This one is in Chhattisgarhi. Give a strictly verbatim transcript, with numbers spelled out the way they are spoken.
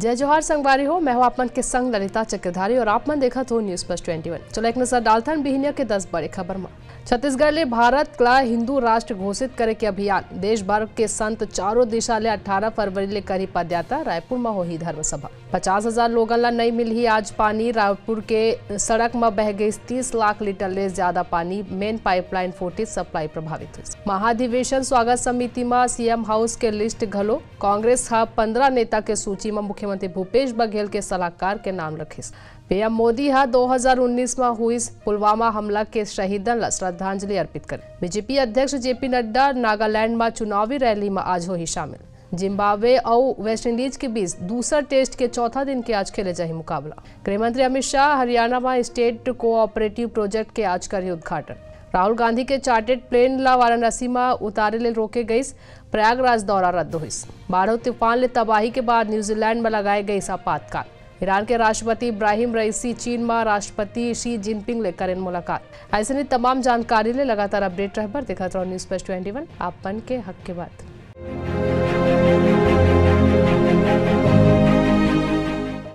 जय जोहार संगवारी हो, मैं हूं आप मन के संग ललिता चक्रधारी और आप मन देखत हो News Plus Twenty One। चलो एक नजर डालथन बिहनिया के दस बड़े खबर म। छत्तीसगढ़ ले भारत ला हिंदू राष्ट्र घोषित करे के अभियान, देश भर के संत चारों दिशा ले अठारह फरवरी ले करही पदयात्रा, रायपुर म होही धर्म सभा। पचास हजार लोगन ला नई मिलही आज पानी, रायपुर के सड़क म बह गई तीस लाख लीटर ले ज्यादा पानी, मेन पाइपलाइन फूटिस, सप्लाई प्रभावित हुई। महाधिवेशन स्वागत समिति म सीएम हाउस के लिस्ट घलो, कांग्रेस ह पंद्रह नेता के सूची म मुख्यमंत्री भूपेश बघेल के सलाहकार के नाम रखिस। पीएम मोदी ह दो हज़ार उन्नीस म हुइस पुलवामा हमला के शहीदन ल श्रद्धांजलि अर्पित करे। बीजेपी अध्यक्ष जेपी नड्डा नागालैंड म चुनावी रैली म आज होही शामिल। जिम्बाब्वे अउ वेस्टइंडीज के बीच दूसर टेस्ट के चौथा दिन के आज खेले जाही मुकाबला। गृह मंत्री अमित शाह हरियाणा म स्टेट कोऑपरेटिव प्रोजेक्ट के आज करही उद्घाटन। राहुल गांधी के चार्टर्ड प्लेन ला वाराणसी म उतारे ले रोके गइस, प्रयागराज दौरा रद्द होइस। बाढ़ अउ तूफान ले तबाही के बाद न्यूजीलैंड म लगाए गइस आपातकाल। ईरान के राष्ट्रपति इब्राहिम रईसी चीन म राष्ट्रपति शी जिनपिंग ले करेन मुलाकात। अइसने तमाम जानकारी ले लगातार अपडेट रहे बर देखत रहव News Plus Twenty One, आप मन के हक के बात।